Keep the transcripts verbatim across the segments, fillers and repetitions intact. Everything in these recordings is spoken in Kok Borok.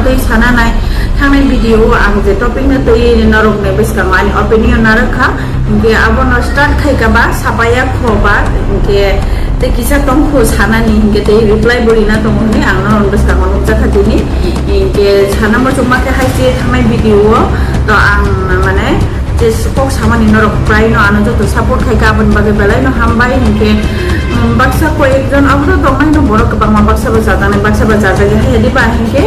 Tei sana nai, thangnai video o ang je topic no twi norok ni bwskango ani opinion narwk kha, hinkhe abono start khai kha ba sapaya kho ba, hinkhe tei kisa tongkhu sanani, hinkhe tei reply bo rina tongo hinwi ang norok ni bwskango nukjak kha tini. Hinkhe sana muchungma khe hai se thangnai video o to ang mane je kok samani norok prai no ano joto support khai kha, aboni bagwi belai no hambai. Hinkhe, um, baksa koi ekjon abo to tongnai no borok kwbangma baksa bo chajaknai, baksa bo chajak ya hai diba, hinkhe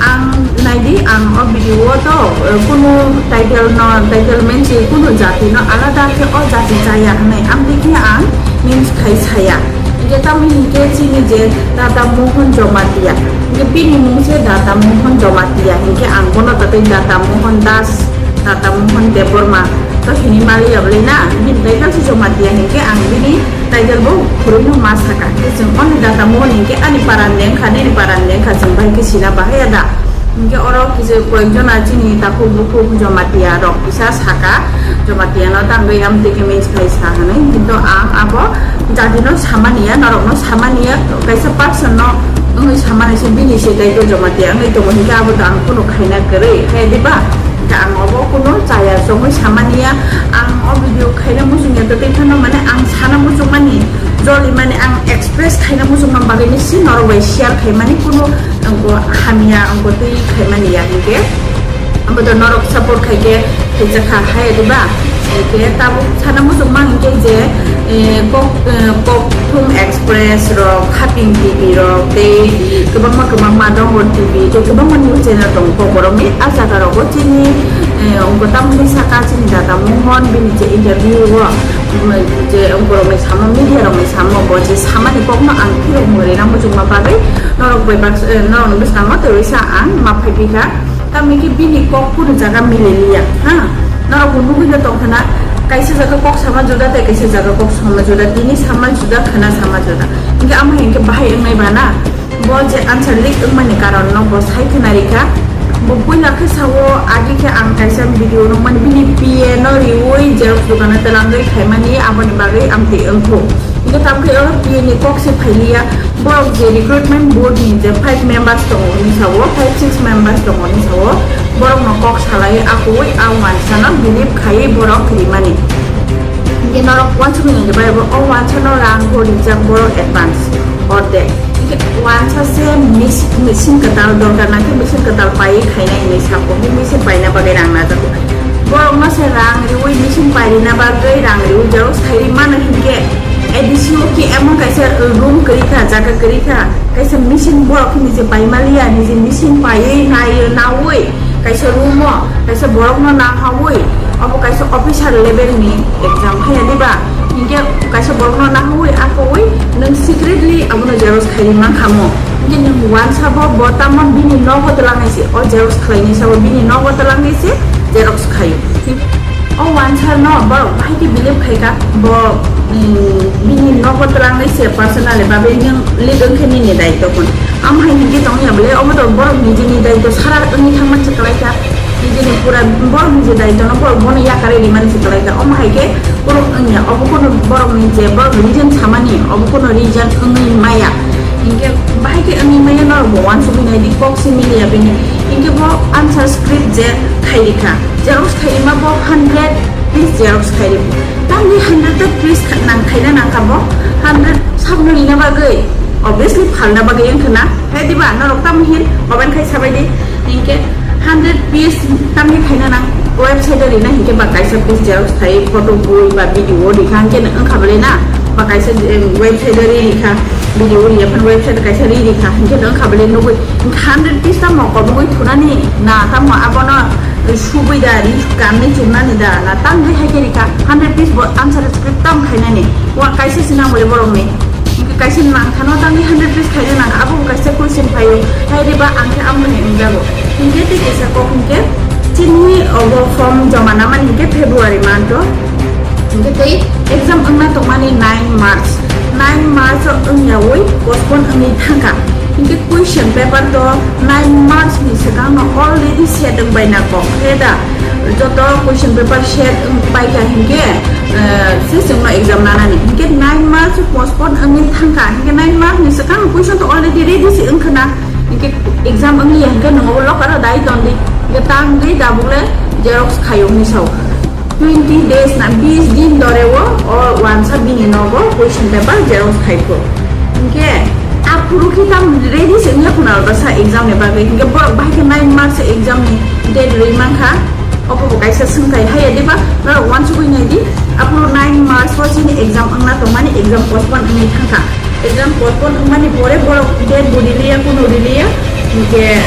ang nai di, ang o video o to, uh, kunu title no, title mensi kunu jati no alada khe o jati chaya hinwi amtwi khe ang means khai saya. Hinkhe tamo hinkhe chini je Dada Mohon Jomatia, hinkhe bini mung se Dada Mohon Jomatia, hinkhe ang bono tatwi Dada Mohon Das, Dada Mohon Debbarma to hinwi maliya bwlai na, bini title se Jomatia hinkhe ang bini title bo khurui no ma saka. Hinkhe chwng only Dada Mohon hinkhe ani paran lengkha, nini paran lengkha, chwng bai khe sina bahai ya da. Hinkhe oro kisa koyekjona chini takhuk bukhuk Jomatia rok kisa saka, Jomatia no tangwi amtwi khe means khai sa hinwi, kintu ang abo jati no samani ya, norok no samani ya, kaisa person no wngwi samani se bini se tei Jomatia wngwi tongo, hinkhe abo to ang kunu khaina kwrwi, hai diba? Hinkhe ang obo kunu chaya chongwi samani ya, ang o video khaina muchung ya, tei phano mane ang sana muchung mani, joli mani ang express khaina muchung man bagwi ni si norok bai share khai mani kunu Angko hamya, angko twi khaimani ya hinkhe. Abo to norok support khaikhe khaijak kha hai diba? Hinkhe tabuk sana muchungma hinkhe je, eh, kok, eh, Kokthum Express rok, Khaping T V rok, tei kwbangma kwbangma Dongor T V, tei kwbangma news channel tongo kok borokni. A jaga rogo chini, eh, angko tamoni saka chini Dada Mohon bini je interview o, mm, je borokni samo, media rokni samo bo je samani kokno ang phirok mwrwina muchungma bagwi norok bai baksa, eh, norokni bwskango twiwi sa ang ma phai phi kha. Tamni khe bini kok kunu jaga mililiya, ha? Norok bo nugwi no tong khana, kaisa jaga kok sama juda tei kaisa jaga kok sama juda, tini sama juda, khana sama juda. Hinkhe amo hinkhe bahai wngnai ba na? Bo je answer leak wngmani karon no bo sai khna rikha. Bo puila khe sao, agi khe ang kaisa video nukmani bini P A no riui xerox dukano twlangwi khaimani, aboni bagwi amtwi wngkhu. Hinkhe tamkhe oro P A ni kok se phailiya. Borok je recruitment board ni je five members tongo hinwi sao, five six members tongo hinwi sao, borok no kok salai akui a wansa no believe khaiwi borok rimani. Hinkhe norok uansukmani bai bo o wansa no rang bo rijak borok advance ordek. Hinkhe wansa se mis-, machine kwtal dorkar nangkhe machine kwtal paiwi khainai hinwi sako, hinkhe machine paina bagwi rang najago. Borokno se rang riui machine pairina bagwi rang riui xerox khairi mano hinkhe A D C o khe emon kaisa room kwrwi kha, jaga kwrwi kha, kaisa machine borok niji paimaliya, niji machine paiwi naiwi naui, kaisa room o kaisa borokno nahaui, obo kaisa officer level ni exam phaiya diba? Hinkhe kaisa borokno nahaui akoui nwng secretly abono xerox khairi mankha mo. Hinkhe nwng wansa bo, bo tamo bini nogo twlangnai se, o xerox khlainai sabo bini nogo twlangnai se xerox khaio. O wansa no borok bahai khe believe khaikha, bo, mm, bini nogo twlangnai se personally babe nwng lead wngkhe nini daityo hwn. Amo hai hinkhe tongya bole, obo to borok nijini daityo sara wngwi thangma se kwlaikha. Nijini pura borok niji daityo no borok bono yakarwi rimani se kwlaikha. Omo hai khe borok wngya, obo kono borok ni je borok reason samani, obo kono reason wngwi maya. Hinkhe bahai khe wngwi maya norok bo uansugwi nai di, kok se miliya bini. Hinkhe bo answer script je khai rikha. Xerox khaima bo hundred piece xerox khai rikha. Tamni hundred piece kha-, nang khaina nangkha bo hundred sabno rina bagwi, obviously phalna bagwi wngkha na. Hai diba, norok tamo hin comment khai sabai di. Hinkhe hundred piece tamni khaina nang website o rina hinkhe ba kaisa piece xerox khai photo bui ba video o rikha hinkhe wngkha bole na. Ba kaisa, em, website o ri rikha, video o riya phano website kaisa ri rikha hinkhe wngkha bole nugui. Hundred piece tamo kobogwi thunani na, tamo abono subui da, ri kanwi chumnani da na, tangwi hai khe rikha hundred piece bo answer script tam khainani. Wa kaisa se nang bole borokni. Hinkhe kaisa nang thano tangwi hundred piece khaina nang, abo bo kaisa question phaio. Hai riba ang khe amo hai wngjago. Hinkhe tei kaisa kok hinkhe chini obo form joma namani hinkhe February month o. Hinkhe tei exam wngna tongmani nine March. Nine March o wngyaui postpone wngwi thangkha. Hinkhe question paper to nine March ni swkang no already set wngbai na kok. He da, joto question paper set wngpai kha hinkhe, eh, se chwngno exam nanani. Hinkhe nine March o postpone wngwi thangkha. Hinkhe nine March ni swkang question to already ready se wngkha na. Exam wngya hwnkhe nwng obo locker o dai ton di. Hwnkhe tang di, tabuk le xerox khaio hwnwi sao. Twenty days na bis din dore o, o wansa bini nogo question paper xerox khai kho. Hwnkhe aphuru khe tam ready se wngya khuna basa exam ni bagwi. Hwnkhe borok bahai khe nine marks exam ni date rwi mankha. Obo bo kaisa swngthai haya diba, norok uansugwi nai di. Aphuru nine march o chini exam wngna tongmani, exam postpone wngwi thangkha. Exam postpone wngmani pore borok date bo riliya, kuno riliya, hinkhe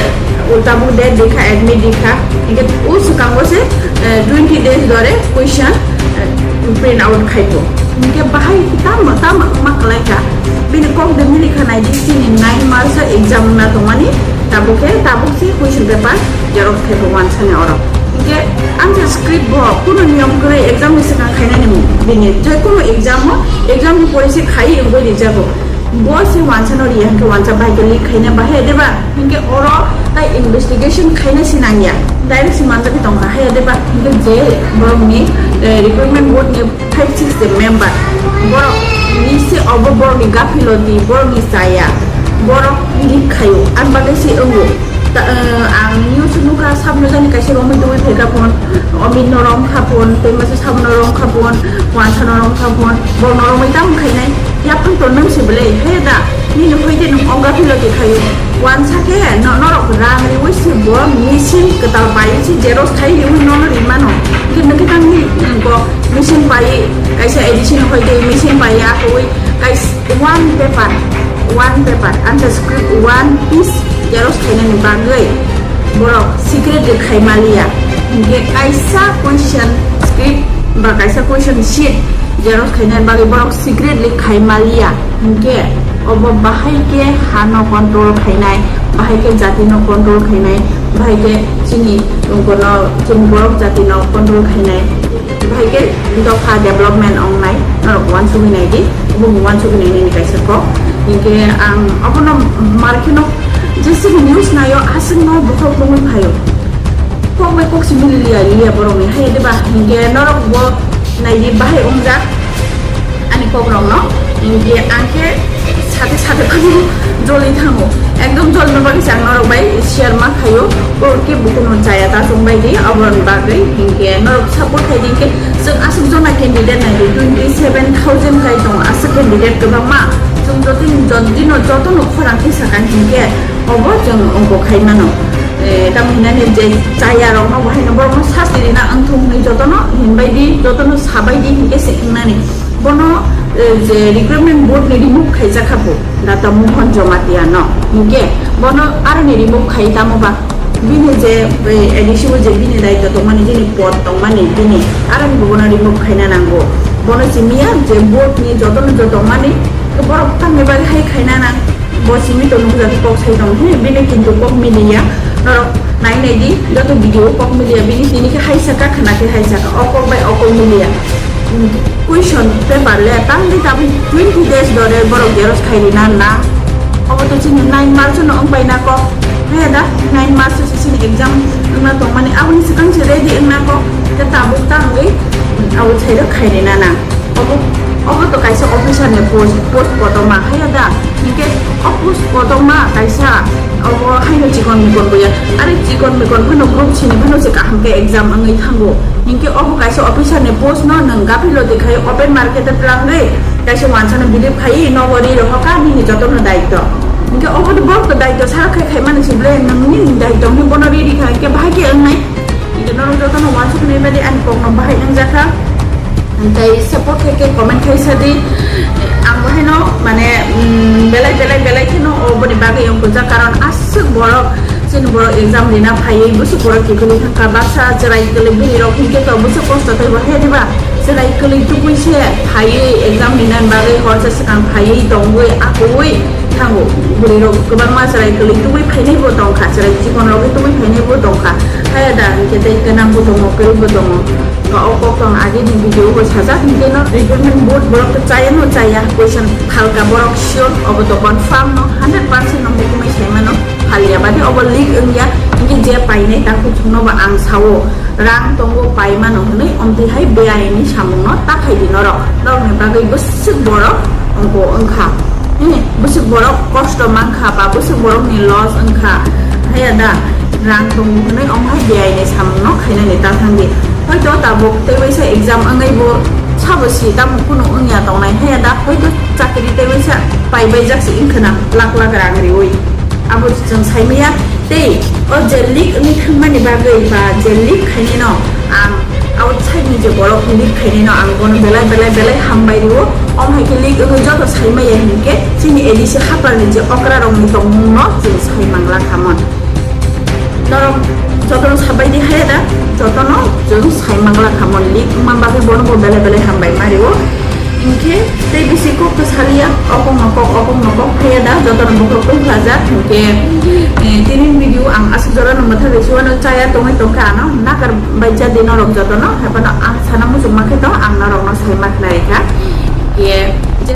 ulta bo date rikha, admit rikha, hinkhe o swkango se, eh, twenty days dore question, eh, print out khaikho. Hinkhe bahai tamo tamo ma khlaikha, bini kok de milikha nai di, chini nine march o exam wngna tongmani, tabuk khe tabuk se question paper xerox khaikho wansani oro. Hinkhe answer script bo kuno niyom kwrwi exam ni swkang khainani bini, je kuno exam o, exam ni pore se khaiwi wngwi rijago. Bo se wansano riya hinkhe wansa bahai khe leak khaina bahai diba? Hinkhe oro tai investigation khaina se nangya. Direct se manjagwi tongkha haya diba? Hinkhe je borokni, eh, recruitment board ni five six de member, borok ni se obo borokni gapiloti, borokni chaya, borok leak khaio, ang bagwi se wngo. Ta-, eh, ang news nukha, sabno jani kaisa romwi tongwi phaikha phone, Omit no romkha phone, tei masa sabno romkha phone, wansa no romkha phone, borok no romwi tamo khainai, yaphang to nwng se belai, he da, nini hoi de nwng o gapiloti khaio, wansa khe no-, norok rang riwi se bo machine kwtal pai se xerox khai riwi nono rimano, khe nwng khe tang ni, nwng bo machine pai, kaisa edition hoi de machine pai, akhoi kaisa one paper, one paper, answer script one piece xerox khainani bagwi borok secret de khai maliya. Hinkhe kaisa question script ba kaisa question sheet xerox khainani bagwi borok secretly khai maliya. Hinkhe obo bahai khe hano control khainai, bahai khe jati no control khainai, bahai khe chini, kono chini borok jati no control khainai. Bahai khe dopha development wngnai, norok uansugwi nai di, obo bo uansugwi nai nini kaisa kok. Hinkhe ang obono mar kheno jeswk news naio, aswkno bokhok bumui phaio. Kok bai kok se mili liya, liya borokni, hai diba? Hinkhe norok bo nai di, bahai wngjak ani kokrokno. Hinkhe ang khe sate sate phano joli thango. Ekdom jolino bagwi se ang norok bai share ma khaio. Borok khe bo kuno chaya ta chong bai di, oboroni bagwi. Hinkhe norok support khai di, hinkhe chwng aswk jona candidate nai di, twenty seven thousand kai tongo aswk candidate kwbangma. Chwng jotoni, jotino, jotono khorang khe sakha hinkhe obo chwng ongko khai mano. Eh, tamo hinani je chaya rokno bo haino borokno sasti rina wngthung hinwi jotono hinbai di, jotono sabai di hinkhe se wngnani. Bono, eh, je recruitment board ni remove khaijak kha bo, Data Mohon Jamatia no. Hinkhe bono aroni remove khai tamo ba? Bini je, eh, A D C o je bini daityo tongmani, bini pod tongmani, bini aroni bo bono remove khaina nango. Bono simiya je board ni jotono jo tongmani, borok tangni bagwi hai khaina nang. Bo simi to nukjagwi kok sai tong, he, bini kintu kok miliya. Norok nai nai di, joto video kok miliya, bini tini khe hai saka, khwna khe hai saka, o kok bai o kok miliya. Question paper le tang di, tabuk twenty days dore borok xerox khai rina na. Obo to chini nine March no wng bai na kok. He da, nine March se chini exam wngna tongmani, aboni swkang se ready wngna kok. Te tabuk tangwi abo chairok khai rina na. Obo, obo to kaisa officer ni post, post kotorma, haya da? Hinkhe o post kotorma kaisa, obo haino chikon mikon boya. Are chikon mikon phano group sini phano se kaham khe exam wngwi thango. Hinkhe obo kaisa officer ni post no nwng gapilo de khai open market o twlangwi kaisa wansano believe khai nogo ri rohorkha nini jotono daityo. Hinkhe obo to borok to daityo sara khai khaimani se ble nwng nini daityo hwnwi bono ri rikha hinkhe bahai khe wngnai. Hinkhe norok jotono uansuknai badi ani kokno bahai wngjakha. Tei support khe khe comment khai sa di. Ang bo haino mane, mm, belai belai belai kheno oboni bagwi wng kujak, karon aswk borok chini borok exam rina phaiwi bwswk borok kiphilwi thangkha, baksa chwrai kwlwi bini rok hinkhe to bwswk kosto tei bo he diba chwrai kwlwi tubui se phaiwi exam rina bagwi horsa swkang phaiwi tongwi akui thango. Bwrwi rok kwbangma chwrai kwlwi tubui phainai bo tongkha, chwrai chikon rok tubui phainai bo tongkha. Haya da hinkhe tei gwnang bo tongo, kwrwi bo tongo. O kok tong age ni video bo sajak hinkhe no recruitment board borok to chaya no chaya, question phalka borok sure, obo to confirm no, hundred percent no mukumai sai mano, phalya bade obo leak wngya, hinkhe je painai takhuk chwngno bo ang sao, rang tongo pai mano hwnwi, omtwi hai beaini samungno ta khai di norok, norokni bagwi bwswk borok ongko wngkha. Bwswk borok kosto mankha ba bwswk borokni loss wngkha, haya da rang tongo hwnwi omo hai biyai ni samungno khainani ta thangdi. Hoito tabuk tei waisa exam wngwi bo sabo si tamo kunu wngya tongnai, haya da hoito chakri tei waisa paibaijak si wngkhwna lakh lakh rang riwi. Abo chwng saimaya tei o je leak wngwi thangmani bagwi ba je leak khainino ang outside ni je borok leak khainino ang bono belai belai belai hambai rio. Om hai khe leak wngwi joto saimaya hinkhe chini A D C hapar ni je okra rokni tongmungno chwng sai mangla khamon. Norok jotono sabai di haya da, jotono chwng sai mangla khamon, leak wngma bagwi bono bo belai belai hambai ma rio. Hinkhe tei bisi kok to salia, okong no kok, okong no kok haya da, jotono bokhorok tong khlajak. Hinkhe, eh, tini video ang aswk jorano mwthagwi suwano chaya tongwi tongkha ano nakar bai jadi norok jotono, haibano ang sana muchung mankhe to ang norokno sai ma khnai kha. Hinkhe